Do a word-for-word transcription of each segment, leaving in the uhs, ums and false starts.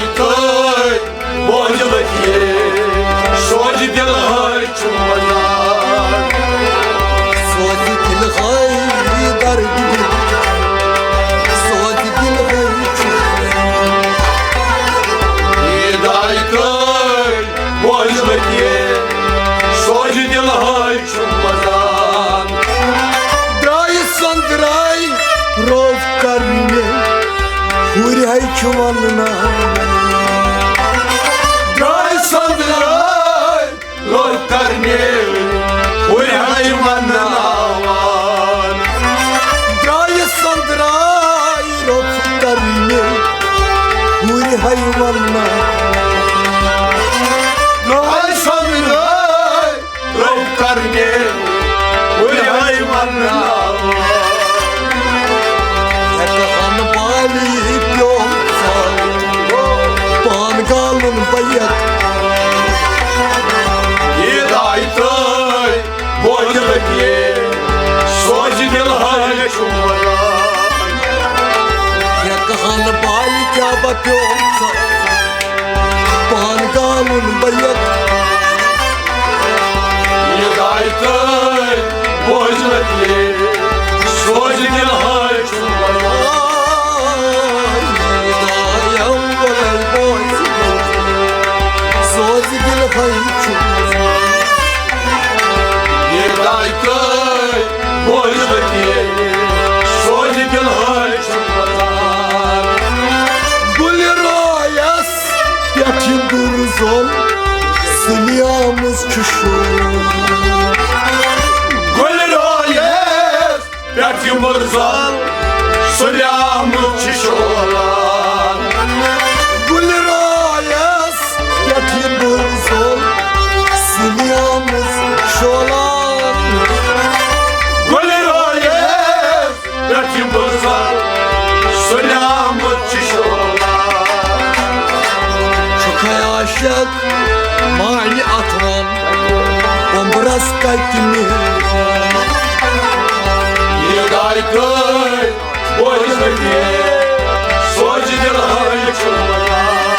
تہٕ بوجلہٕ یہِ سوزِ دِلہٕ ہٲے چھُ وَنان۔ سوزِ دِلہٕ ہٲے درد دِل، سوزِ دِلہٕ ہٲے چھُ وَنان۔ یہِ داے تہٕ بوجلہٕ یہِ سوزِ دِلہٕ ہٲے چھُ وَنان۔ درٛایہِ سۄنٛدرے روف کرنہِ، ہُرۍ ہے چھُ ونناوان۔ درٛایہِ سۄنٛدرے روف کرنہِ، ہُرۍ ہے چھُ ونناوان۔ درٛایہِ سۄنٛدرے روف کرنہِ، ہُرۍ ہے ونناوان۔ درٛایہِ سۄنٛدرے روف کرنہِ، ہُرۍ ہے ونناوان۔ ہٮ۪کہٕ ہن بالی پیوٚم ژل، پان گالُن بیک۔ یہِ داے تہٕ بوجلہٕ یہِ سوزِ دِلہٕ ہٲے چھُ وَنان۔ ہٮ۪کہٕ ہن بالی کیٛاہ بہ پیوٚم ژل، پان گالُن بیک۔ یہِ داے تہٕ بوجلہٕ یہِ سوزِ دِلہٕ ہٲے چھُ وَنان۔ یہِ داے اول بوجلہٕ سوزِ دِلہٕ ہٲے چھُ وَنان۔ یہِ داے تہٕ بوجلہٕ یہِ سوزِ دِلہٕ ہٲے چھُ وَنان۔ گُلہِ رویس پٮ۪ٹھ یہِ بُرٕ زوٚل سُلیمٕژ چھُ شور۔ گُلہِ رویس پٮ۪ٹھ یہِ بُرٕ زوٚل سُلیمٕژ چھُ شور۔ گُلہِ رویس پٮ۪ٹھ یہِ بُرٕ زوٚل سُلیمٕژ شور۔ گُلہِ رویس پٮ۪ٹھ یہِ بُزر سُلیمُت چھُ شولان۔ چھُکھے عاشق مانہِ اَتھ وَن، بۄمبرَس کَتہِ مِلہِ؟ یہِ داے کٲلۍ بوزِ مےٚ، سوزِ دِلہٕ ہٲلۍ چھُ وَنان۔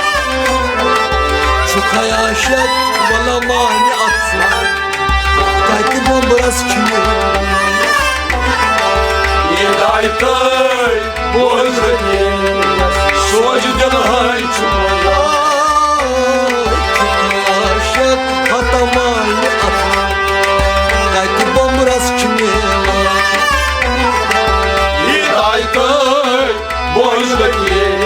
چھُکھے عاشق وَلہٕ مانہِ اَتھ وَن۔ کَتہِ بۄمبرَس چھِ یہِ؟ یہِ داے تٲلۍ بوزنہِ، سوزِ دِلہٕ ہٲلۍ چھُ وَنان۔ عاشق ختم آیہِ اَتھ، کَتہِ بۄمبرَس چھِ میلان؟ یہِ داے تٲلۍ بوزنہِ،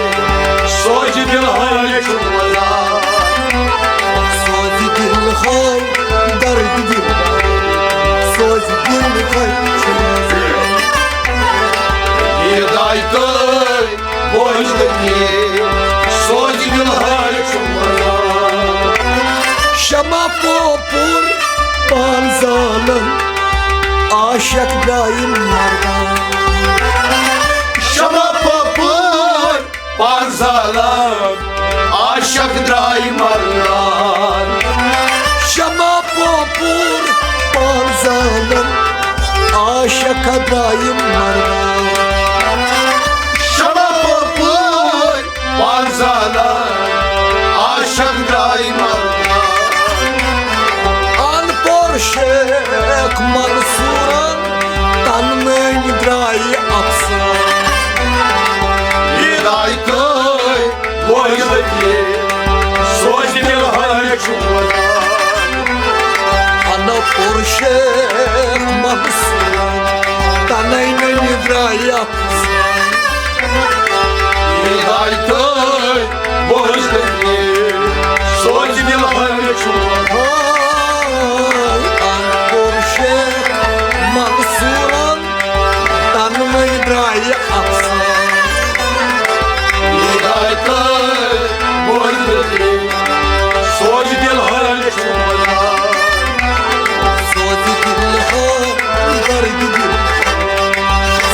سوزِ دِلہٕ ہٲلۍ چھُ وَنان۔ سوزِ دِلہٕ ہٲلۍ، درد دِل، سوزِ دِلہٕ ہٲلۍ چھُ وَنان۔ یہِ داے تٲلۍ بوزنہِ، سوزِ دِلہٕ ہٲلۍ چھُ وَنان۔ شمع پوپُر پان زالن، عاشق درٛایہِ مردان۔ شمع پوپُر پان زالن، عاشق درٛایہِ مردان۔ شمع پوپُر پان زالن، عاشق درٛایہِ مردان۔ شمع پوپُر پان زالن، عاشق درٛایہِ مردان۔ اَن پوٚر شیخ منصوٗرن، تَنہٕ نٲنۍ درٛایہِ اَفسانہٕ۔ یہِ داے تٲلۍ بوزنہِ، سوزِ دِلہٕ ہٲلۍ چھُ وَنان۔ اَن پوٚر شیخ منصوٗرن، تَنَے نٲنۍ درٛایہِ اَفسانہٕ۔ یہِ داے تٲلۍ بوزنہِ، سوزِ دِلہٕ ہٲلۍ چھُ وَنان۔ اَن پوٚر شیخ منصوٗرن، تَنہٕ نٲنۍ درٛایہِ اَفسانہٕ۔ یہِ داے تٲلۍ بوزنہِ، سوزِ دِلہٕ ہٲلۍ چھُ وَنان۔ سوزِ دِلہٕ ہٲلۍ، درد دِل،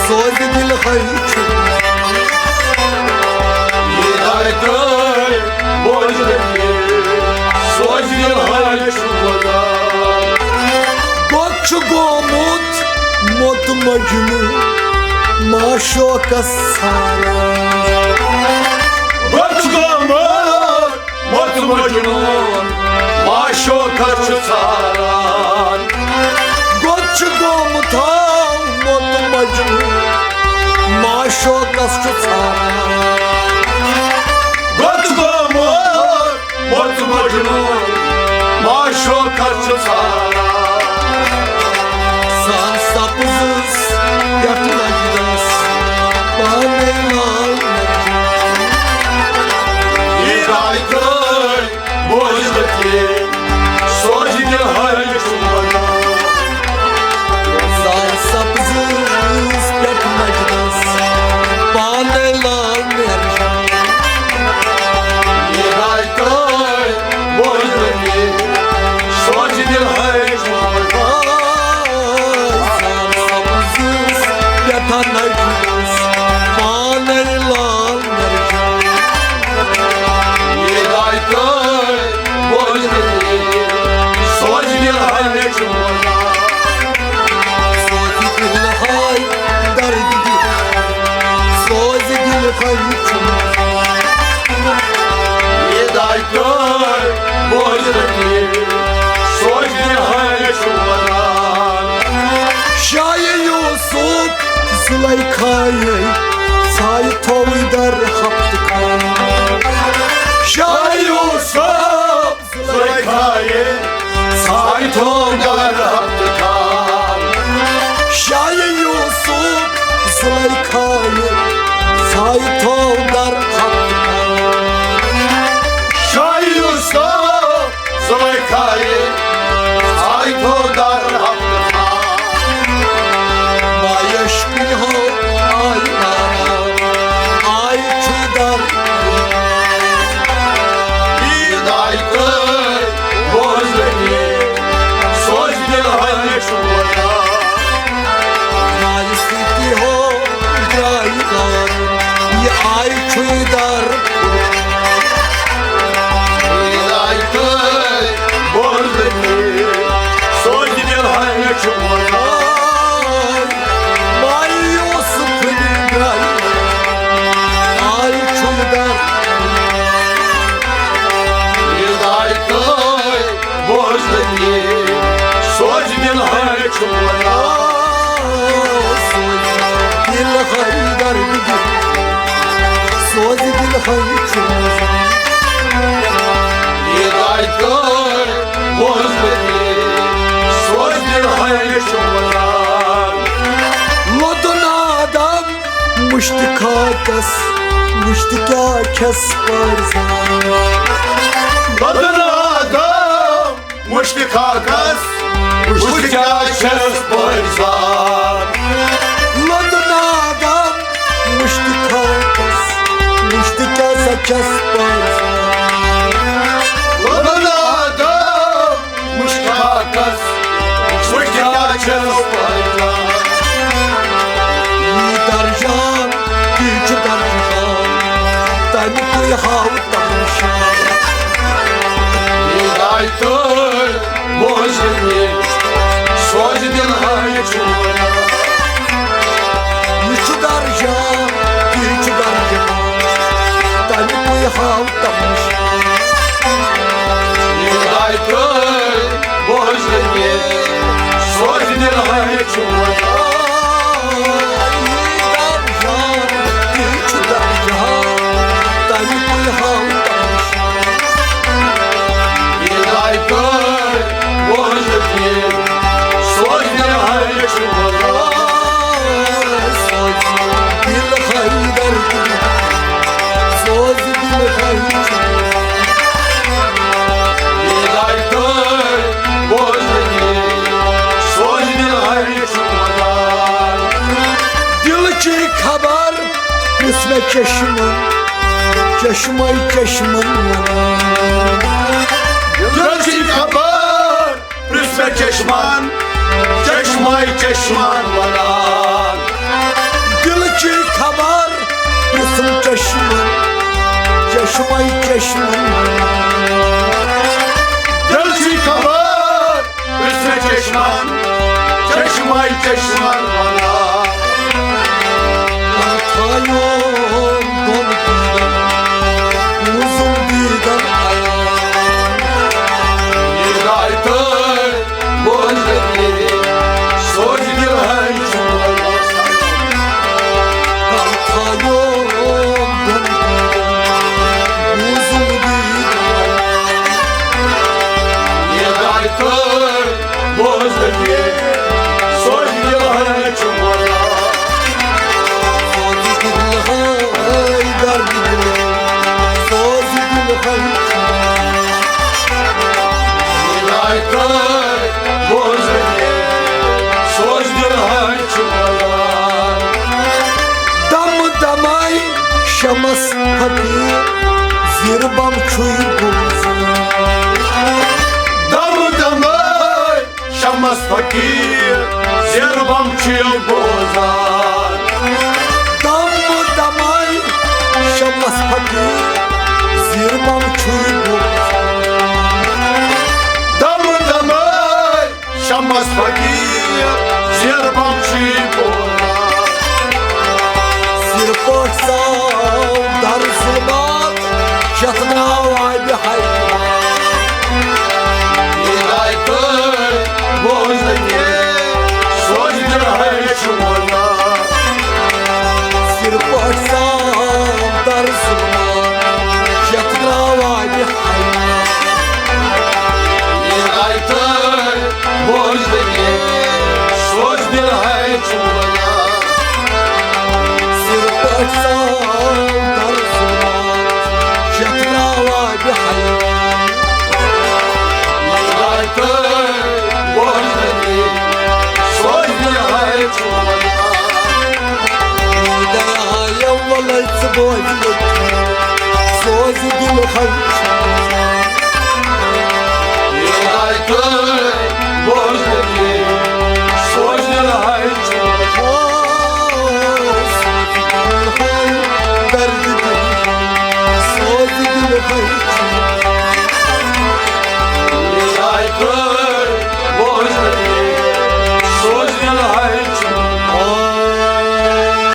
سوزِ دِلہٕ ہٲلۍ چھُ۔ یہِ داے تٲلۍ بوزنہِ، سوزِ دِلہٕ ہٲلۍ چھُ وَنان۔ بہٕ چھُ گوٚمُت موٚت مجنوٗن معشوقس ژھانٛڈان۔ بہٕ چھُ گوٚمُت ہوٚژ مجنون معشوقس چھُ ژھاران۔ گوٚد چھُ گوٚمُت ہوٚژ مجنون معشوقس چھُ ژھاران۔ گوٚد گوٚمُت ہوٚژ مجنون معشوقس چھُ ژھاران۔ سر سبزس پٮ۪ٹھ مجنس پانے لال۔ ہدایت بوزنہٕ کِنۍ سوزِ دِل ہٲوِتھ چھُ وَنان۔ زال سبزس پٮ۪ٹھ مجنس پانے لال مہرجان۔ ہدایت بوزنہٕ کِنۍ سوزِ دِل ہٲوِتھ چھُ وَنان۔ زال سبزس پٮ۪ٹھ مجنس پانے لال مہرجان۔ ہدایت بوزنہٕ کِنۍ سوزِ دِل ہٲوِتھ چھُ وَنان۔ سوزِ دِل ہٲوِتھ درد دِل، سوزِ دِل ہٲوِتھ چھُ وَنان۔ ہدایت بوزنہٕ کِنۍ سوزِ دِل ہٲوِتھ چھُ وَنان۔ شاہ یوسف زلیخایے ژھایہِ تھووٕے در ہفتہٕ کھنٛڈ۔ شاہ یوسف زلیخایے ژھایہِ تھوو در ہفتہٕ کھنٛڈ۔ شاہ یوسف زلیخایے ژھایہِ تھوو در ہفتہٕ کھنٛڈ۔ شاہ یوسف زلیخایے ژھایہِ تھوو در ہفتہٕ کھنٛڈ۔ مایش کُنہِ ہو آیہِ نارا، آیہِ چھُ در۔ ہدایت بوزنہٕ کِنۍ سوزِ دِل ہٲوِتھ چھُ وَنان۔ آیہِ سۭتی ہو درٛاے دار، یہِ آیہِ چھُے در۔ ہدایت بوزنہٕ کِنۍ سوزِ دِل ہٲوِتھ چھُ وَنان۔ مایوس کُنہِ درٛاے، آیہِ چھُے در۔ ہدایت بوزنہٕ کِنۍ سوزِ دِل ہٲوِتھ چھُ وَنان۔ سوزِ دِل ہٲوِتھ در۔ سوزِ دِل ہٲوِتھ چھُ وَنان۔ ہدایت بوزنہٕ کِنۍ سوزِ دِل ہٲوِتھ چھُ وَنان۔ لوٚدُن آدم مُشتہِ خاکس، وُچھ تہِ کیٛاہ چھَس پٲرۍ زال۔ لوٚدُن آدم مُشتہِ خاکس، وُچھ تہِ کیٛاہ چھَس پٲرۍ زال۔ لوٚدُن آدم مُشتہِ خاکس، وُچھ تہِ کیٛاہ سا چھَس پٲرۍ زال۔ لوٚدُن آدم مُشتہِ خاکس، وُچھ تہِ کیٛاہ چھَس پٲرۍ زال۔ یہِ درجان، یہِ چھُ درجان، تَمیُکُے ہاو تماشا۔ ہدایت بوزنہٕ کِنۍ سوزِ دِل ہٲوِتھ چھُ وَنان۔ یہِ چھُ درجان، یہِ چھُ درجان، تَمیُکُے ہاو تماشا۔ ہدایت بوزنہٕ کِنۍ سوزِ دِل ہٲوِتھ چھُ وَنان۔ یہِ درجان، یہِ چھُ درجان، تَمیُکُے ہاو تماشا۔ ہدایت بوزنہٕ کِنۍ سوزِ دِل ہٲوِتھ چھُ وَنان۔ سوزِ دِل ہٲوِتھ در، سوزِ دِل ہٲوِتھ چھُ وَنان۔ ہدایت بوزنہٕ کِنۍ سوزِ دِل ہٲوِتھ چھُ وَنان۔ دِل چھِ خبر یُس مےٚ چشمن، چشمے چشمن وَنان۔ دِل چھِ خبر یُس مےٚ چشمن، چشمے چشمن وَنان۔ دِل چھِ خبر یُس مےٚ چشمن، چشمے چشمن وَنان۔ دِل چھِ خبر یُس مےٚ چشمن، چشمے چشمن وَنان۔ تھایوم دۄن دیٖدن، پوٗزُم دیٖدن عیان۔ فقیٖر زیٖر بم چھُے بوزان۔ دم دمے شمس فقیٖر زیٖر بم چھُے بوزان۔ دم دمے شمس فقیٖر زیٖر بم چھُے بوزان۔ دم دمے شمس فقیٖر زیٖر بم چھُے بوزان۔ سِر پٲٹھۍ ژاو در ظُلمات، یتھ ناو آبِ حیات۔ ہدایتہٕ بوزنہٕ کہِ سوزِ دِلہٕ ہے چھُ وَنان۔ سِر پٲٹھۍ ژاو در ظُلمات، یتھ ناو آبِ حیات۔ ہدایتہٕ بوزنہٕ کہِ سوزِ دِلہٕ ہے چھُ وَنان۔ سِر پٲٹھۍ ژاو در ظُلمات، یتھ ناو آبِ حیات۔ ہدایتہٕ بوزنہٕ کہِ سوزِ دِلہٕ ہے چھُ وَنان۔ ہدایت ولے ژٕ بوزنہٕ کہِ سوزِ دِلہٕ ہے چھُ وَنان۔ ہدایتہٕ بوزنہٕ کہِ سوزِ دِلہٕ ہے چھُ وَنان۔ درد دِل سوزِ دِلہٕ ہے